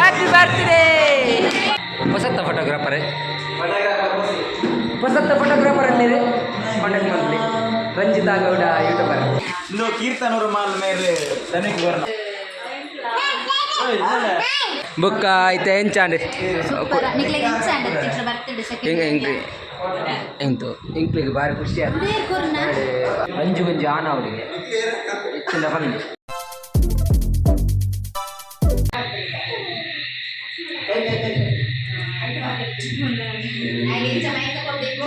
Happy birthday. ಹೊಸತ್ತ photographer, ಹೊಸತ್ತ photographer ಅಲ್ಲಿ contact ಮಾಡಲಿ, Ranjitha Gowda YouTuber. ಇಂದು ಕೀರ್ತನೂರು ಮಾಲ್ ಮೇಲೆ ದನಿಕ್ ಬರ್ನ. ಬುಕ್ಕ ಐತೆ ಎಂಚಾಂಡ್? ಸೂಪರ್. ನಿಕ್ಲೆಗ್ ಎಂಚ ಆಂಡ್ ಚಿತ್ರ ಬರ್ತಡೆ? ಹೆಂಗ ಸೆಕೆಂಡ್ ಹೆಂಗ್ ಎಂತು ಇಂಕ್ಲಿಗೆ ಬಾರಿ ಖುಷಿ ಆಯ್ತು. ಬೇರ್ ಕೊರ್ನ. ಅಂಜು ಗುಂಜು ಆನ ಅವಳಿಗೆ ಹೆಚ್ಚಿನ ಬಂದು. ಆಯ್ಕೆ ಎಂಚ ಮೈಕ ಕೊಡ್ಬೇಕು.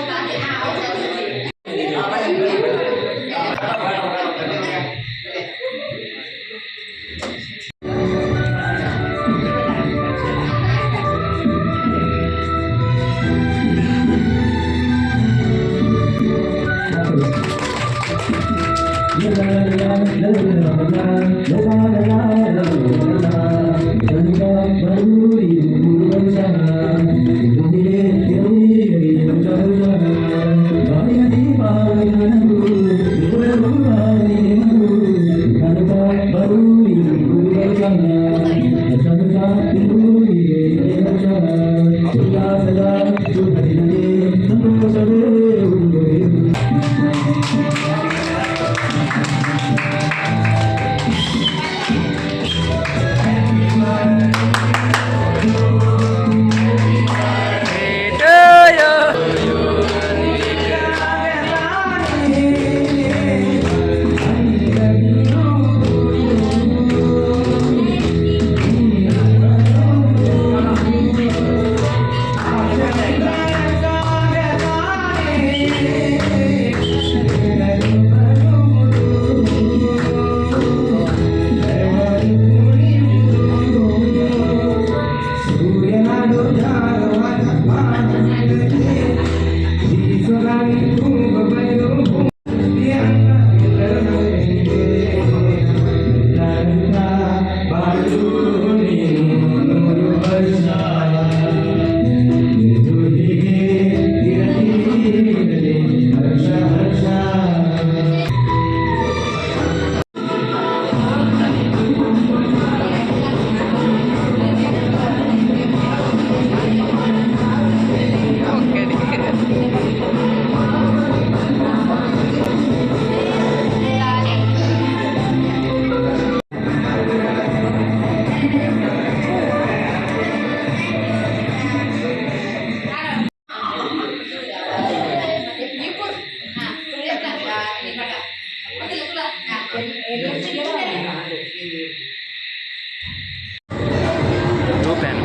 ತೂಪೇನು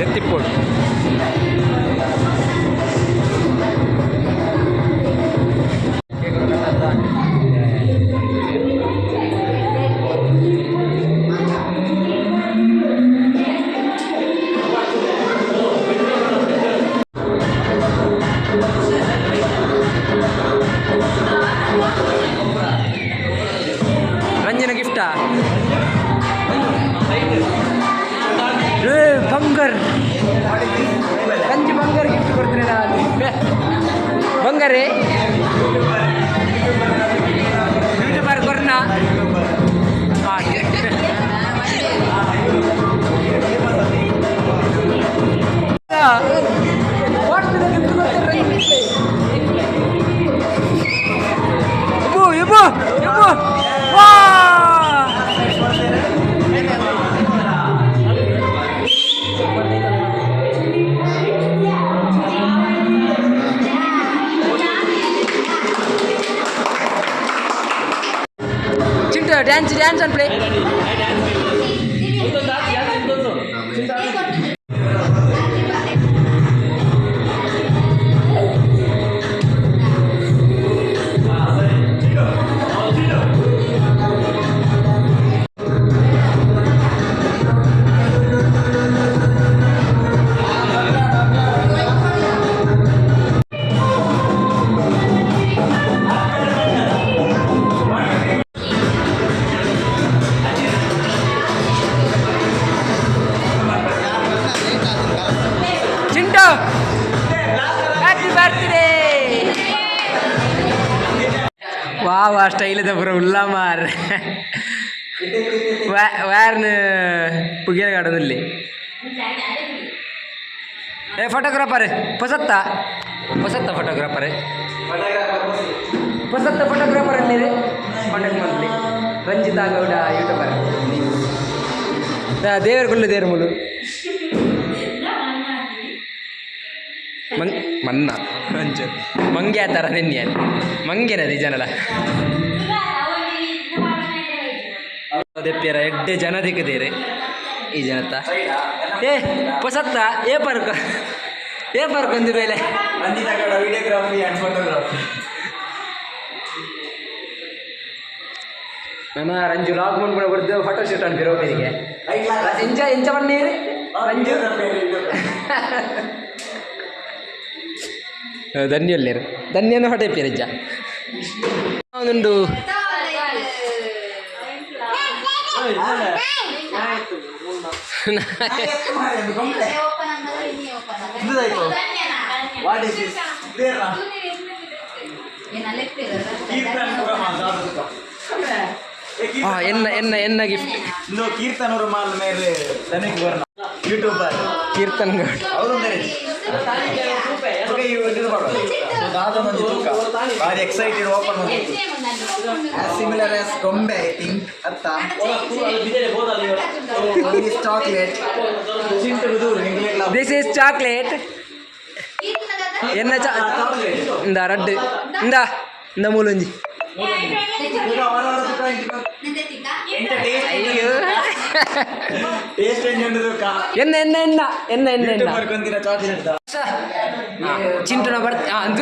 ಎತ್ತಿಪ್ಪೋಡು. ರಂಜನ ಗಿಫ್ಟಾ? ಏ ಬಂಗಾರ, ರಂಜಿ ಬಂಗಾರ ಗಿಫ್ಟ್ ಕೊಡ್ತೀನಿ ನಾನು. ಬಂಗಾರಿ ಯೂಟ್ಯೂಬರ್ ಕೊರ್ನ. ಗಿಫ್ಟ್ ಕೊಡ್ತಾರೆ. ಇಬ್ಬು ಇಬ್ಬು ಇಬ್ಬು ವಾ. Chintu, dance, dance and play. Chintu, happy birthday. ವಾ ವಾ, ಸ್ಟೈಲ್ ಇದೆ ಪೂರ. ಉಲ್ಲ ಮಾರ್ ವೇರ್ನು. ಪುಗಿರ ಗಾಡದಲ್ಲಿ. ಏ ಫೋಟೋಗ್ರಾಫರ್ ಪೊಸತ್ತ ಪೊಸತ್ತ ಫೋಟೋಗ್ರಾಫರ್ ಪೊಸತ್ತ ಫೋಟೋಗ್ರಾಫರ್ ಅಲ್ಲಿ ಕಾಂಟ್ಯಾಕ್ಟ್ ಮಾಡಲಿ. ರಂಜಿತಾ ಗೌಡ ಯೂಟ್ಯೂಬರ್. ದೇವರ ಕುಲ್ಲು ದೇವ್ರ ಮುಲು ಮಂಗ್ ಮನ್ನ ಮಂಜು ಮಂಗೆ ಆ ಥರ ನಿನ್ನೆ ಮಂಗೆನದಿ ಜನಲ ದೆಪ್ಪಿಯರ ಎಡ್ಡೆ ಜನ ದಿಕ್ಕದೇರೆ ಈ ಜನತ್ತ. ಏ ಪೊಸತ್ತ ಏ ಪರ್ಕ ಏ ಪರ್ಕ ಒಂದು ಬೇಲೆ. Ranjitha Gowda videography and photography. ನನ್ನ ರಂಜು ಲಾಗ್ ಮಾಡ್ಕೊಂಡು ಬರ್ದು ಫೋಟೋ ಶೂಟ್ ಅನ್ಬಿರೋ ಬೇರಿಗೆ. ಎಂಜ ಎಂಜ ಬನ್ನೀರಿ ರಂಜು ಧನ್ಯಲ್ಲೇರು ಧನ್ಯನ ಫೋಟೋ ಇಪ್ಪಿರಜ್ಜ ಒಂದುಂಡು. What is this? ಆ, ಎನ್ನ ಎನ್ನ ಎನ್ನ ಗಿಫ್ಟ್. ಇಂದು ಕೀರ್ತನೂರು ಮಾಲ್ ಮೇಲೆ ಧನಿಕ್ ವರ್ಣ ಯೂಟ್ಯೂಬರ್. ಕೀರ್ತನ್ ಗೌಡ. ಹೌದು, ದಾದನೊಂಜಿ ತೂಕ ಭಾರಿ excited open. As similar as ಗೊಂಬೆ I think ಅತ್ತ. One is chocolate. ಚಿಂಟು ದೂರ ಇಂಗ್ಲೆಂಡ್. This is chocolate. ಎನ್ನ ಚಾ ಇಂದ ರಡ್ಡು ಇಂದ ಇಂದ ಮೂಲೊಂಜಿ. ಅಯ್ಯೋ. ಟೇಸ್ಟ್ ಎಂಜುಂಡು ತೂಕ. ಎನ್ನ ಎನ್ನ ಎನ್ನ ಎನ್ನ ಎನ್ನ ಎನ್ನ. YouTuber ಕೊಂದಿನ chocolate. ಚಿಂಟುನ ಬರ್ತ ಅಂತ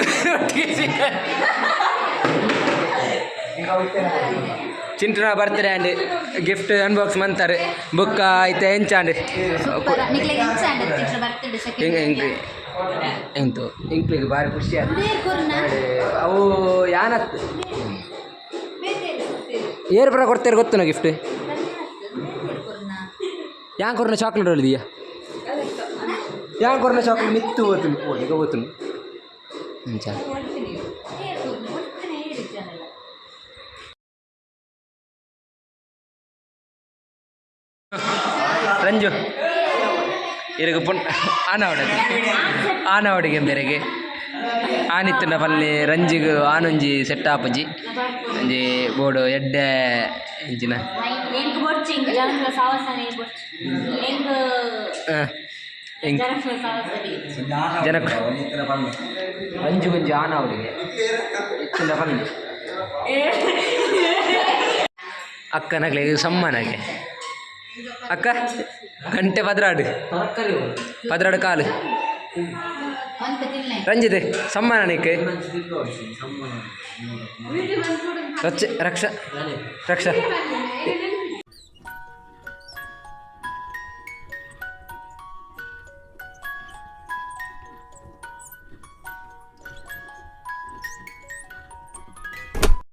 ಚಿಂಟುನ ಬರ್ತ್ಡೇ ಅಂಡ್ ಗಿಫ್ಟ್ ಅನ್ಬಾಕ್ಸ್ ಮಂತಾರೆ ಬುಕ್ಕ ಐತೆ ಎಂಚಾಂಡ್. ಸೂಪರ್. ನಿಕ್ಲೆಗ್ ಎಂಚ ಆಂಡ್ ಚಿತ್ರ ಬರ್ತಡೆ? ಹೆಂಗ್ ಹೆಂಗ್ ಎಂತು ಇಂಕ್ಲಿಗೆ ಭಾರಿ ಖುಷಿ ಆಯ್ತು. ಅವು ಯಾನತ್ ಏರ್ ಬರ ಕೊಡ್ತಾರೆ ಗೊತ್ತುನ ಗಿಫ್ಟ್? ಯಾನ್ ಕೊರ್ನ ಚಾಕ್ಲೇಟ್ ಹೊಲಿದೀಯ? ಯಾನ್ ಕೊರ್ನ ಚಾಕ್ಲೇಟ್ ಮಿತ್ತು ಓತುನು ಈಗ ಓತುನು ಅಂಚ. ರಂಜು ಇರಗ ಪುಣ್ ಆನವಡ ಆನವಡಿಗೆ ಬೆರಗೆ ಆನಿತ್ತುಂಡ ಪಲ್ಲೆ ರಂಜಿಗ್ ಆನೊಂಜಿ ಸೆಟ್ ಆಪುಜಿ ಒಂಜಿ ಬೋಡು ಎಡ್ಡೆ ಎಂಚಿನ. ಎಂಕ್ ಬೊಡ್ಚಿ, ಎಂಕ್ ಜನಕ್ಲ ಸಾವಸನೆ ಬೊಡ್ಚಿ ಎಂಕ್. ಎಂಕ್ ಜನಕ್ಲ ಸಾವಸನೆ. ಜನಕ್ ರಂಜು ಗುಂಜಿ ಆನವಡಿಗೆ ಇತ್ತುಂಡ ಪಲ್ಲೆ ಅಕ್ಕನಗ್ಲಿಗೆ ಸಮ್ಮಾನಗೆ. ಅಕ್ಕ ಗಂಟೆ 12 12 ಕಾಲು. ಒಂತ ತಿನ್ಲೆ. ರಂಜಿತ್ ಸಮ್ಮಾನ ನಿಕ್ ರಕ್ಷ ರಕ್ಷ ರಕ್ಷ.